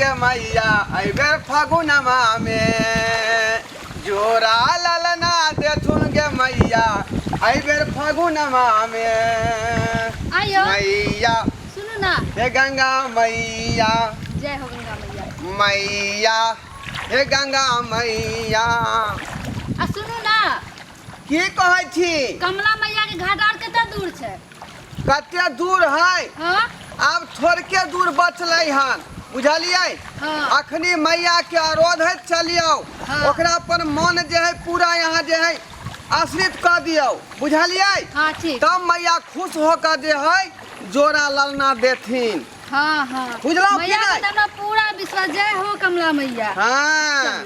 गे मैया अइबेर फगुनमा में जोरा ललना देथुन गे मैया अइबेर फगुनमा में। आइयो। मैया सुनू ना। हे गंगा मैया। जय हो गंगा मैया। मैया हे गंगा मैया। आ सुनू ना। की कहै छी? कमला मैया के घाट आर कते दूर छै? कते दूर है? हाँ। आब थोड़के दूर बचलै हन, बुझलियै? हाँ। अखनी मैया के अरोधैत चलियौ। हाँ। ओकरा पर मन जे है पूरा यहाँ जे है आश्रित कऽ दियौ, बुझलियै? हाँ, ठीक। तब मैया खुश होकर जे है जोड़ा ललना देथिन। हाँ, हाँ। बुझलहुँ कि मैया के नहि? तऽ हमरा पूरा विश्वास। जय हो कमला मैया। हाँ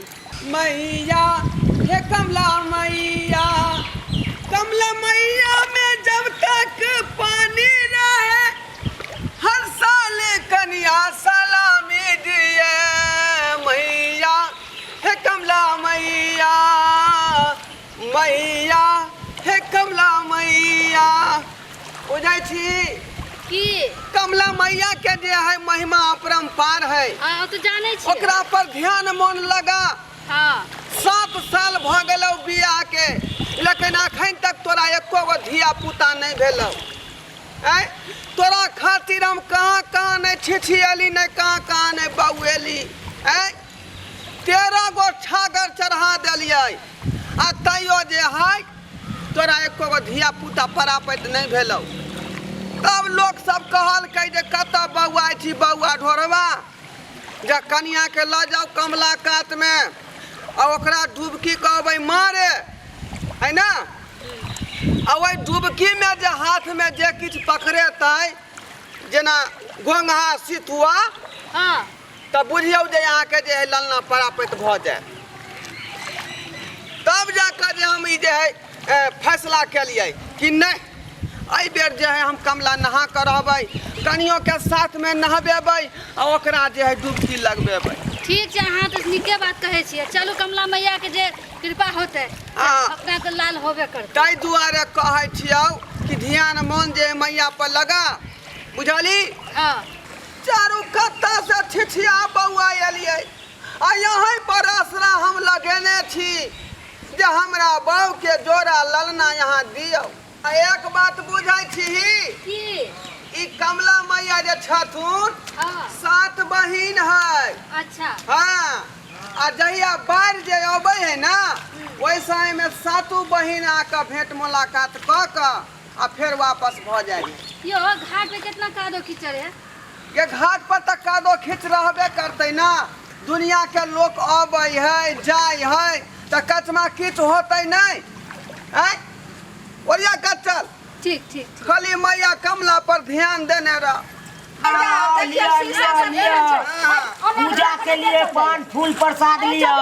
मैया, हे कमला मैया, कमला मैया में जब तक पानी रहे हर साल कन्या सलामी दिए। मैया हे कमला मैया, मैया हे कमला मैया। बुझै छी की? कमला मैया के जे है महिमा अपरंपार है। हाँ, ओ तऽ जानै छियै। ओकरा पर ध्यान मन लगा। हाँ। 7 साल भऽ गेलौ बियाह के, लेकिन अखन तक तोरा एको गो धिया पुता नहि भेलौ। आँय, तोरा खातिर हम कहाँ कहाँ नहि छिछिएली, नहि कहाँ कहाँ नहि बौएली। आँय, 13 गो छागर चढ़ा देलियै आ तैयो जे है तोरा एको गो धिया पुता परापैत नहि भेलौ। तब लोक सब कहलकै जे कतऽ बौआइ छी बौआ ढोरबा, जे कनियाके लऽ जाउ कमला कातमे आ ओकरा डुबकी कहबै मारे है ना, आ ओहि डुबकीमे जे हाथमे जे किछु पकड़ेतै जेना गोंगहा सितुआ, हाँ। तऽ बुझियौ जे अहाँके जे है ललना परापैत भऽ जायत। तब जाकऽ जे हम ई जे है फैसला केलियै कि नहि एहि बेर जे है हम कमला नहा कऽ रहबै, कनियोके साथमे नहबेबै आ ओकरा जे है डुबकी लगबेबै। ठीक छै, अहाँ तऽ नीके बात कहै छियै। चलू कमला मैया के जे कृपा होतै हाँ। अपना के लाल होबे करतै। ताहि दुआरे कहै छियौ कि ध्यान मन जे मैया पर लगा, बुझली? हाँ। चारू कत्ता से छिछिया बौआ एलियै आ यहीं पर आसरा हम लगेने छी जे हमरा बहू के जोड़ा ललना यहाँ दियौ। आ एक बात बुझै छीही? की? ई कमला मैया जे छथुन, हाँ। 7 बहिन है। अच्छा। हाँ, आ जहिया बाढ़ि जे अबै है ना, ओहि समय में सातो बहिन आके भेंट मुलाकात कऽ कऽ आ फेर वापस भऽ जाइ है। यो घाट पे कितना कादो कीचड़ है? के घाट पर तऽ कादो खींच रहबे करतै ना, दुनिया के लोक अबै है जाइ है तऽ कचमा किछु होतै नहि। आँय ओरिया कऽ चल। ठीक ठीक ठीक। खाली मैया कमला पर ध्यान देने रह। लिया, लिया, लिया। पूजा के लिए पान फूल प्रसाद लिया।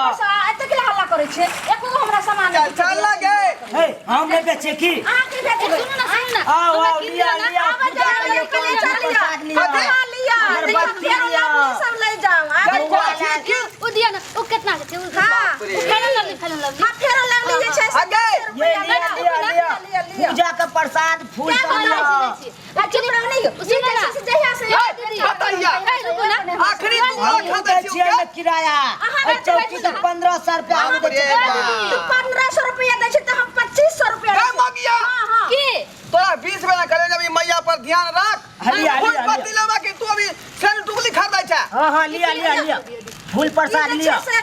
एते के हल्ला करै छै? एको गो हमरा सामान चल चल लगे। हे, हम नहीं बेचे की। अहाँ के बेचबै? सुनू ना, सुनू ना। आओ, हमरा आओ, की लिया, दिअ ना? लिया, आबै पूजा जाउ, के लिए लिया, पान लिया, फूल लिया। प्रसाद लिया। कथी? लिया, अगरबत्ती लिया, लिया। सब ले जाओ। आबै चल, जाउ। चल, की? ओ दिअ ना, ओ कितना के छै? ओ हाँ। ओ फैलन लवली, फैलन लवली। हाँ, फेरन लवली जे छै से आगे। ये लिया, लिया, लिया। लिया, लिया। पूजा का प्रसाद फूल क्या सब बोलै लिया। छी? आ चुप रहू ने यौ। सुनू ना। ई जे छै से जहिया से हे, दीदी। बताइया। ए, रुकू ना। आखिरी तू हम रखा दै दै छी छियै ओकरा। ने किराया। अहाँ एहि दै चौकी छियै तऽ 1500 रुपया हम दै छियै। बाप रे बाप। तू 1500 रुपया दै छै तऽ हम 2500 रुपया ए दै छियै। मगिया। हाँ, हाँ। की? तोरा 20 बेरा करे जब ई मैया पर ध्यान रख। हलिया, फूल हलिया, पत्ती लेबा कि तू अभी सेन टुकली खरीदै छै? हाँ, हाँ, लिया, लिया, लिया। फूल ई प्रसाद जे छै लिया। से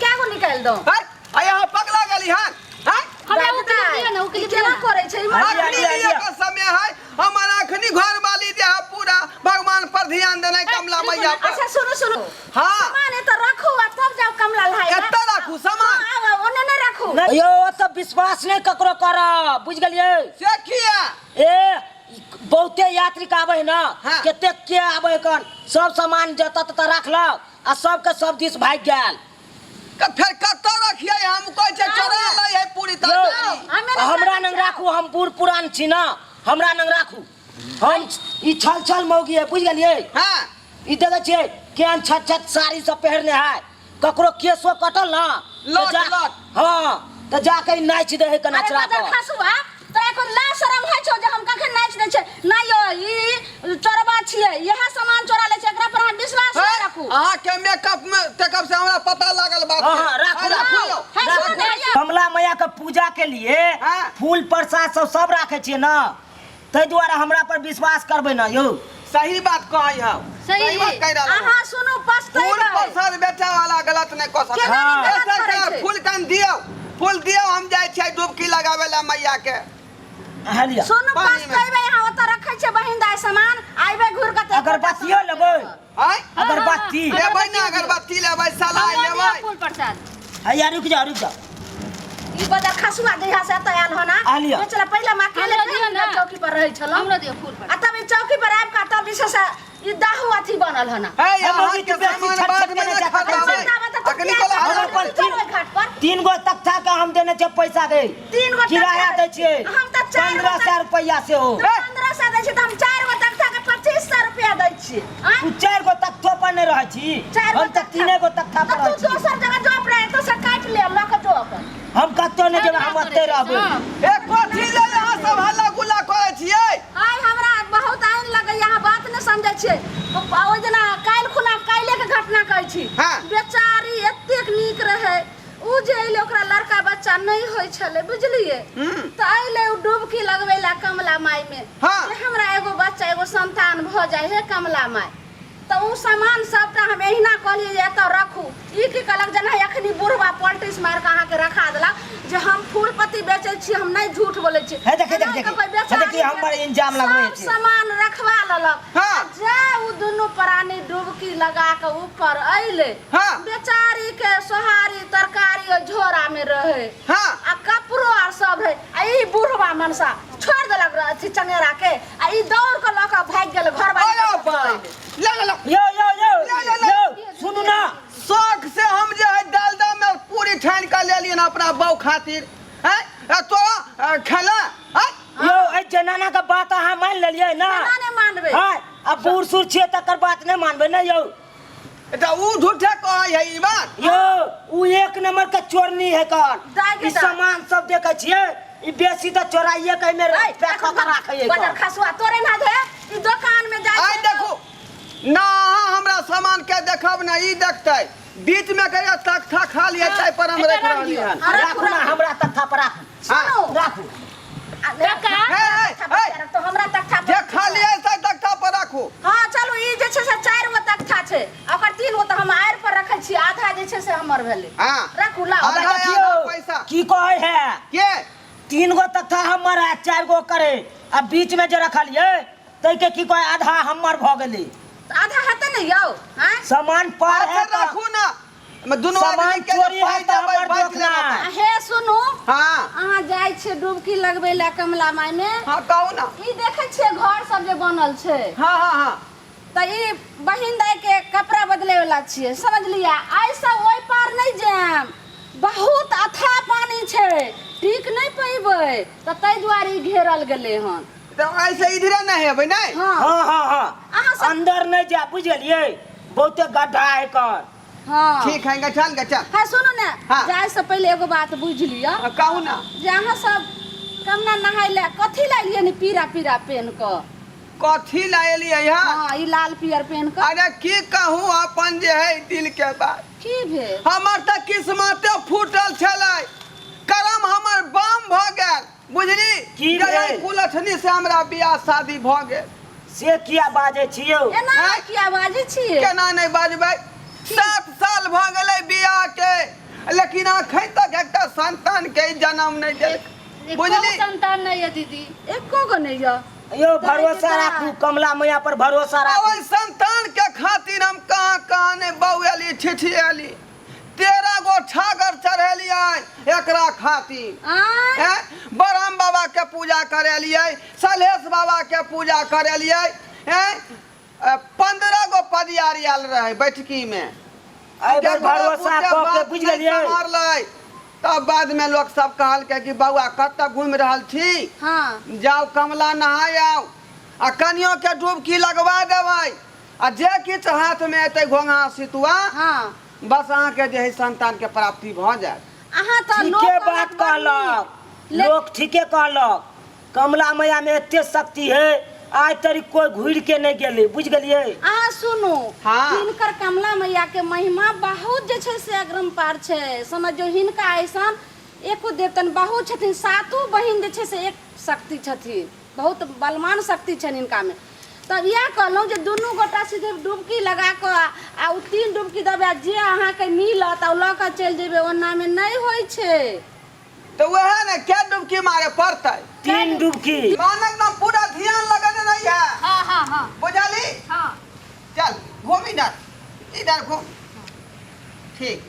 क्या गो निकालि दो? हैं? आ यहाँ पगला गेली हन? हैं? हमरा ओ क्लिप दिअ ना, ओ ई क्लिप दिअ केना ना। करै छै? ई हलिया, अखनी लिया, लिए लिया। के समय है, हमर अखनी घर वाली जे है पूरा भगवान पर ध्यान देने कमला मैया पर। अच्छा सुनू, सुनू। हाँ। सामान एतऽ रखू आ तब जाउ कमला लहाय। एतऽ राखू सामान? हाँ, आब ओने नहि राखू। नहीं, यौ, ओतऽ विश्वास नहि ककरो करब, बुझि गेलियै? से किया? ए, बहुते यात्री के आबै है ना, हाँ। कते के आबै है कन, सब सामान जतऽ ततऽ राखलक आ सबके सब दिस भागि गेल। तऽ फेर कतऽ रखियै? हम कहै छियै चोरा लै है पूरी यौ, तरकारी। हमे नहि हमरा जानै नंग छियै। राखू, हम बूढ़ पुरान छी ना, हमरा नंग राखू। हम ई छल छल मौगी है, बुझि गेलियै? हाँ। ई देखै छियै केहन छत छत साड़ी सब पहिरने है, ककरो केशो कटल ना, तऽ लट, जा- लट। हाँ, तऽ जाके ई नाचि दै है कना अरे चोरा बजर कऽ। खसुआ, तोरा कोनो लाज शरम होइ छौ जे हम कखन नाचि दै छै? नहि यौ, ई चोरबा छियै, इएह सामान चोरा लै छै, एकरा पर अहाँ विश्वास नहि हे, राखू। राखू। अहाँ के मेकअप में टेकअप से हमरा पता लागल बात हाँ, हाँ, राखू, राखू। यौ, हे, राखू। सुनू ने, यौ। कमला मैया के पूजा के लिए हाँ। फूल प्रसाद सब सब राखे छियै ना, ताहि दुआरे हमरा पर विश्वास करबै ना यौ। सही बात कहै हौ, सही। सही बात कहि रहल हौ। अहाँ सुनू, पछतेबै। फूल प्रसाद बेचे वाला गलत नहि कऽ सकैत। केना नहि गलत ए, करै सरकार छै? फूल कन दियौ, फूल दियौ, हम जाइ छियै डुबकी लगाबै लए मैया के। अहाँ लिअ। सुनू, पानी में। पछतेबै। अहाँ ओतऽ रखै छियै बहिन दाय सामान, आइबै घुरि कऽ तऽ अगरबत्तियो लेबै? आँय? अगरबत्ती। लेबै ने, अगरबत्ती लेबै, सलाइ हमरो दिअ लेबै। फूल प्रसाद। हैया रुकि जाउ, रुकि जाउ। ई बदर खसुआ जहिया से एतऽ आयल हो ना, आ लिअ। बेचला पहिले हम अकेले हमरो दिअ ना। चौकी पर रहै छलहुँ। हमरो दिअ फूल आ प्रसाद। तब ई चौकी पर आबि कऽ तब जे छै से ई दाहू अथी बनल हन। हे, हम अहाँ अभी के तऽ बेसी सामान छट बाद छट में केने नहि जा सकै खरीदबै। छी। अखनी कहलहुँ, हमर हमरा पर घाट पर 3 गो तख्ता के हम देने छियै पैसा के, 3 गो किराया तख्ता। दै छियै। हम तऽ चारि गो 1500 रुपैआ से हो। 1500 दै छियै तऽ हम 4 गो तख्ता के 2500 रुपया दै छियै। आँय? तू 4 गो तख्तो पर नहि रहै छी। 4 गो हम तऽ तख्ता। 3 गो तख्ता पर तऽ रहै तू छी। दोसर जगह जॉब रहे तो से काटि ले, लऽ कऽ जो अपन। हम कतौ नहि जेबै, हम ओतै रहबै। ए, कथी लेल अहाँ सब हल्ला गुल्ला करै छियै? आइ हमरा बहुत आइन लगैया, अहाँ बात नहि समझै छियै। ओहि दिना काल्हि खुना काल्हिके घटना कहै छी। बेचारी एतेक नीक रहै, उ जे अयलै ओकरा लड़का बच्चा नहि होइ छलै, बुझलियै? तऽ अयलै ओ डुबकी लगबै लए कमला माय मे जे हमरा एगो बच्चा, एगो संतान भऽ जाय हे कमला माय। तऽ उ सामान सबटा हम एहिना कहलियै जे एतऽ रखू। ई की कहलक, जेना एखनी बुढ़वा पॉलिटिक्स मारि कऽ अहाँके रखा देलक जे हम फूल पत्ती बेचै छी, हम नहि झूठ बोलै छी। हे देखी, एना देखी, कऽ कोइ हे बेचारी देखी, हमर इंजाम लगबै सब छै। सामान रखवा लेलक। हाँ। जे उ दुनू प्राणी डुबकी लगा कऽ ऊपर अयलै, हाँ। बेचारी के सोहारी तरकारी ओहि झोरा में रहे हाँ। आ कपड़ो आर सब रहे, आ ई बुढ़वा मनसा छोड़ देलक रह अथी चंगेरा के, आ ई दौड़ के लऽ कऽ भागि गेल घर वाली अरे के बा। ले ले ले। यौ यौ यौ ले, ले, ले। यौ सुनू ना। शौक से हम जे है डालडा में पूरी ठानि कऽ लेलियै अपना बहू खातिर, हैं? आ तोरा खेला हैं? यौ, एहि जनाना के बात अहाँ मानि लेलियै ना? केना नहि मानबै? हाँ, आ बूढ़ सूढ़ छियै तकर बात नहि मानबै ने यौ? तऽ ऊ झूठे कहै है ई बात। यौ, उ एक नंबर के चोरनी है कन। दाइ के ई दाइ। सामान सब देखै छियै, ई बेसी तऽ चोराइए के एहिमे ऐ, पैक कऽ के राखै है बजर कन। खसुआ तोरे ना दे ई दोकान में जाइ आइ छै। देखू ना, अहाँ हमरा सामान के देखब ना ई देखतै। बीच में कहियो तख्ता खाली है ताहि पर हम रखि रहली हन। आ, राखू, राखू ना, राखू। हमरा तख्ता पर राखू। सुनू। राखू। आ, ले, काका। हे, हे, तख्ता पर हे। तो हमरा तख्ता पर जे खाली है से तख्ता पर राखू। हाँ चलू, ई जे छै से 4 गो तख्ता छै, ओकर 3 गो तऽ हम आड़ि पर रखै छी, आधा जे छै से हमर भेलै। हाँ। राखू, लाउ। आधा देखियौ, आधा पैसा। की कहै है? के? 3 गो तख्ता हमर है, 4 गो करे, आ बीच में जे रखलियै ताहिके की कहै, आधा हमर भऽ गेलै। तऽ आधा हेतै ने यौ? आँय? सामान पर है अच्छा तऽ राखू ना, दुनू सामान आदमी के चोरी है पाइ तऽ देबै, हमर बाँटि दोख लेब ना। अपन। आ हे सुनू, हाँ। अहाँ जाइ छियै डुबकी लगबै लए कमला माय मे। हाँ, कहू ना। ई देखै छियै घर सब जे बनल छै? हाँ हाँ हाँ। तऽ ई बहिन दाई के कपड़ा बदले वाला छियै, समझलियै? एहिसँ ओहि पार नहि जायब, बहुत अथाह पानी छै, टिक नहि पेबै, तऽ ताहि दुआरे ई घेरल गेलै हन। तऽ ऐसे इधरे नहि हेबै नहि? हाँ। हाँ हाँ हाँ। अहाँ सब अंदर नहीं जा, बुझ गेलियै? बहुते गड्ढा है कर। हाँ। ठीक है, गचल गचल। हाँ सुनू ने। हाँ। जाय से पहिले एगो बात बुझि लिअ। हाँ, कहू ना। जे अहाँ सब कमला नहाय लए कथी लए एलियै ने पीरा पीरा पेन कऽ? कथी लए एलियै हँ? हाँ, ई लाल पियर पेन कऽ। अरे की कहूँ अपन जे है दिल के बात। की भेल? हमर तऽ किस्मते फूटल छलै, करम हमर बम भऽ गेल, बुझली? की जे भेल? कुलक्षणी से हमरा बियाह शादी भऽ गेल। से किया बाजै छी यौ? एना आँय? किया बाजै छियै? केना नहि बाजबै, 7 साल भऽ गेलै बियाह के, लेकिन अखन तक एकटा संतान के जन्म नहि देलक, एको बुझली? संतान नहीं है दीदी। एको गो नहि यऽ। यौ भरोसा राखू, कमला मैया पर भरोसा आ राखू। ओहि संतान के खातिर हम कहाँ कहाँ नहि बौएली छिछिएली, 13 गो छागर चढ़ेलियै एकरा खातिर। आँय? हैं? ब्रह्म बाबा के पूजा करेलियै, सलहेश बाबा के पूजा करेलियै, हैं? 15 गो पदियारी आयल रहे बैठकी में। एहि बेर केकरो भरोसा बुते कऽ के बात बुझि नहि गेलियै। सम्हारलै। तब बाद में लोक सब कहलकै कि बौआ कतऽ घुमि रहल छी? हाँ। जाउ कमला नहाय आउ आ कनियो के डुबकी लगवा देबै, आ जे किछु हाथ में एतै घोंघा सितुआ, हाँ। बस अहाँके जे है संतान के प्राप्ति भऽ जायत। अहाँ तऽ लोक ठीके कहलक बात बड़ कहलक नीक। लोक, ठीके कहलक। कमला मैया में एते शक्ति है आइ तरी कोई घुरि के नहि गेलै, बुझि गेलियै? अहाँ सुनू। हाँ। हिनकर कमला मैया के महिमा बहुत जे छै से अग्रमपार छै, समझियौ हिनका ऐसन एको देवतन बहुत छथिन। सातो बहिन जे छै से एक शक्ति छथिन, बहुत बलवान शक्ति छनि हिनकामे। तब इएह कहलहुँ जे दुनू गोटा सीधे डुबकी लगा कऽ आ ओ 3 डुबकी देबै आ जे अहाँके मिलत आ ओ लऽ कऽ चलि जेबै, ओनामे नहि होइ छै। तऽ वएह ने, क्या डुबकी मारे पड़तै? 3 डुबकी। मानक ना पूरा ध्यान लगने नहीं है। हाँ हाँ हाँ। बुझली? हाँ। चल घूम इधर, इधर घूम। ठीक,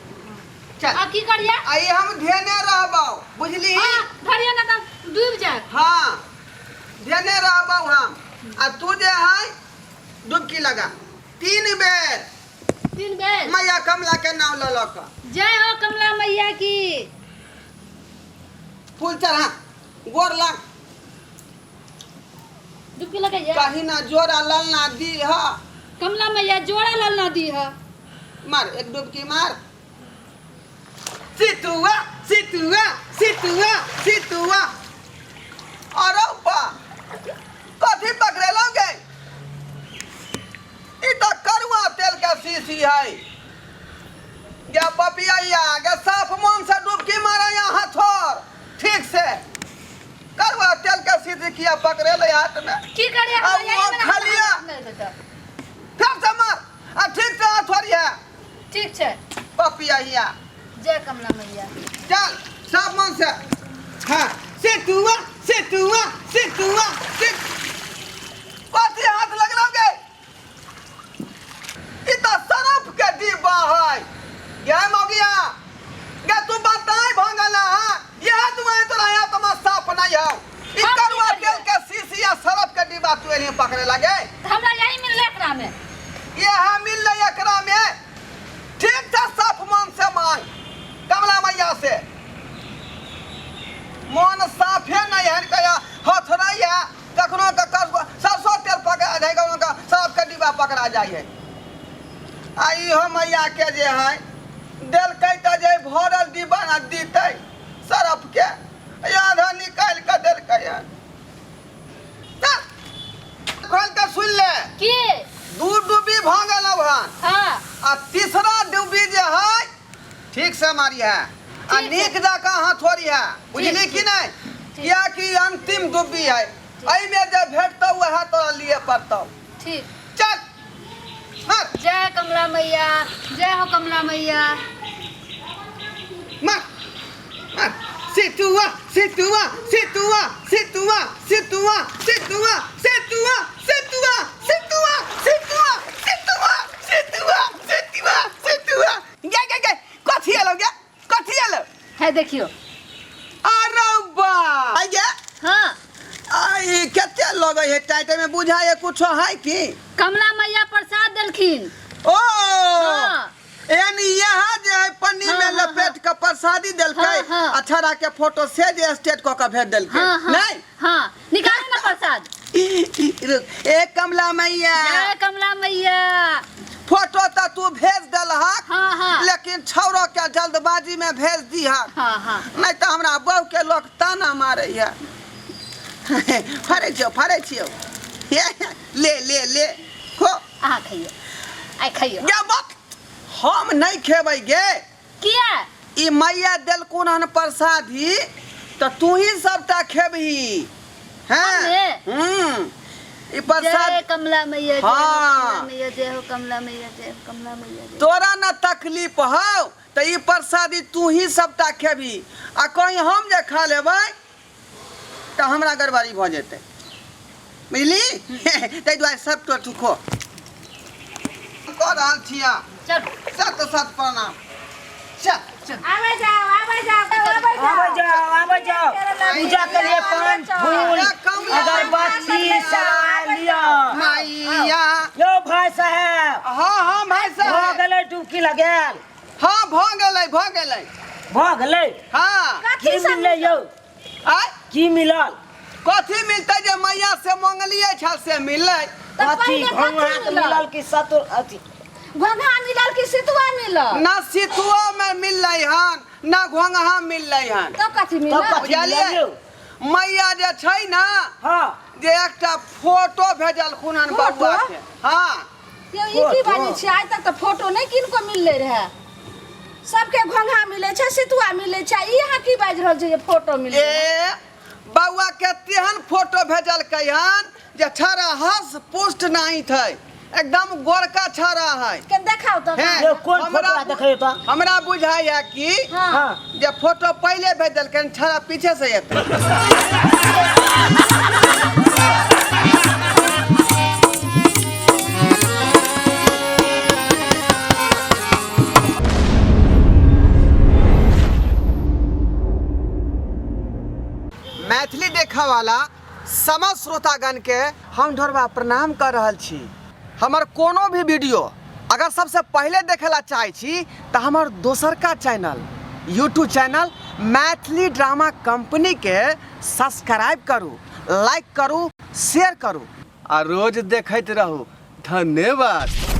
चल। आ की करिए? आई हम ध्याने रहबौ, बुझली? हाँ, धरिए ना तब डूब जाए। हाँ, ध्याने रहबौ हम। आ तू जे है डुबकी लगा 3 बेर। 3 बेर। मैया कमला के नाम ल ल के। जय हो कमला मैया की। फूल चढ़ा, गोर लाग। डुबकी लगाइए। कहीं ना जोड़ा ललना दी हा। कमला मैया जोड़ा ललना दी हा। मार एक डुबकी मार। सितुआ सितुआ सितुआ सितुआ। अरे बा, कथी पकड़ेलो गे? ई तो करुआ तेल के शीशी है। गे पपिया गे साफ मन से डुबकी मारा यहाँ छोड़ ठीक से। करुआ तेल के शीशी किया पकड़ेले हाथ में? की करिए? अब वो खलिया। फिर से मार आ ठीक से हाथ छोड़ी है। ठीक छै। पपिया हिया। जय कमला मैया। चल साफ मन से। हाँ, सितुआ सितुआ सितुआ सित। कथी हाथ लगलौ गे? ई तो सरफ के डिब्बा है। गे मौगिया गे तू बताई भंगला। हाँ, यह तुम्हारे तोरा यहाँ तो साफ नहीं हो। ई हम की करुआ करिए? तेल के शीशी आ सरफ के डिब्बा तू एलिए पकड़े लगे? तो हमरा यही मिलले एकरा में। यह मिलले एकरा में। ठीक था, साफ मन से मांग कमला मैया से। मन साफे नहीं है कया हथ नहीं है। कखनो के सरसों तेल पकड़ा जाए, कखनो के सरफ के डिब्बा पकड़ा जाए है। आ इहो मैया के जे है देलकै तऽ जे भरल डिब्बा ना दीतै सरफ के, आधा निकालि कऽ देलकै हन। चल खोल के सुन ले। की? 2 डुब्बी भऽ गेलौ हन। हाँ। आ तीसरा डुब्बी जे है ठीक से मारी है आ ठीक है। नीक जकाँ हथोड़ी है, बुझली कि नहीं? कियाकि अंतिम डुब्बी है, एहिमे जे भेटतौ वएह तोरा लिए पड़तौ। ठीक। चल मार। जय कमला मैया, जय हो कमला मैया। मार मार। सितुआ सितुआ सितुआ सितुआ सितुआ सितुआ सितुआ सितुआ सितुआ सितुआ सितुआ सितुआ सितुआ सितुआ। गे गे गे कथी एलौ गे? कथी एलौ? है देखियो। अरे बा आई गे। हाँ। आई कते लगै है टाइट में बुझाए कुछो है की? कमला मैया प्रसाद देलखिन। ओ। हाँ। यानी यहाँ जे है पन्नी हाँ, में हाँ, लपेट के प्रसादी देलकै। हाँ, हाँ। आ छड़ा के फोटो से जे स्टेट क के भेज देलकै। हाँ, हाँ, नहीं? हाँ, निकालू ना प्रसाद। रुक, ए कमला मैया। जय कमला मैया। फोटो तो तू भेज देलहक। हाँ, हाँ। लेकिन छौरो के जल्दबाजी में भेज दीहक। हाँ, हाँ। नहीं तो हमरा बहू के लोग ताना मारे है। फाड़ै छियौ, फाड़ै छियौ। ले ले ले खो। अहाँ खइयौ, आइ खइयौ। गे बक, हम नहीं खेबै गे। किया? ई मैया देलकुन हन प्रसादी तऽ तू ही सबटा खेबही। हैं? हमे? ई प्रसाद। जय कमला मैया, जय हो हाँ। कमला मैया, जय हो कमला मैया, जय हो कमला मैया, जय। तोरा न तकलीफ हौ तऽ ई प्रसादी तू ही सबटा खेबही, आ कहीं हम जे खा लेबै तऽ हमरा गड़बड़ी भऽ जेतै, बुझली? ताहि दुआरे सब तो तू खो। कऽ रहल छियै। चल। सत सत प्रणाम। चल। चल। आबै जाओ, आबै जाओ, आबै जाओ। आबै जाओ, आबै जाओ। पूजा के लिए पान फूल अगरबत्ती सराय लिया। मैया। यो भाई साहेब। हाँ हाँ भाई साहेब। भऽ गेलै डुबकी लगायल? हाँ भऽ गेलै, भऽ गेलै। भऽ गेलै? हाँ। कथी की सब मिललै यौ? आय? की मिलल? कथी मिलतै जे मैया से मंगलियै छल से मिललै। तऽ कथी पहिले कथी घोंघा के मिलल? मिलल कि सतुर अथी? घोंघा मिलल कि सितुआ मिलल? ना सितुआ में मिललै हन, ना घोंघा मिललै हन। तब कथी मिलल? तब कथी बुझलियै? मिलल यौ? मैया जे छै ने हाँ जे एकटा फोटो भेजलखुन हन फोटो? बबुआ के हाँ यौ ई की बाजै छियै आइ तक तऽ फोटो नहि किनको मिललै रहए सबके घोंघा मिलै छै सितुआ मिलै छै ई अहाँ की बाजि रहल छियै जे फोटो मिलै ए बौआ के तेहन फोटो भेजलकै हन जे छड़ा हस पुष्ट नहीं थे एकदम गोरका छड़ा है के देखाउ तऽ हैं? यौ, कोन हमरा फोटो देखैयो तऽ हमरा बुझाइया कि हाँ हाँ जे फोटो पहिले भेजलकै छड़ा पीछे से एतै। मैथिली देखऽ वाला समस्त श्रोतागण के हम ढोरबा प्रणाम कर रहल छी। हमर कोनो भी वीडियो अगर सबसे पहिले देखे ला चाहै छी तऽ हमर दोसरका channel YouTube channel Maithili drama company के सब्सक्राइब करू, लाइक करू, शेयर करू आ रोज देखैत रहू। धन्यवाद।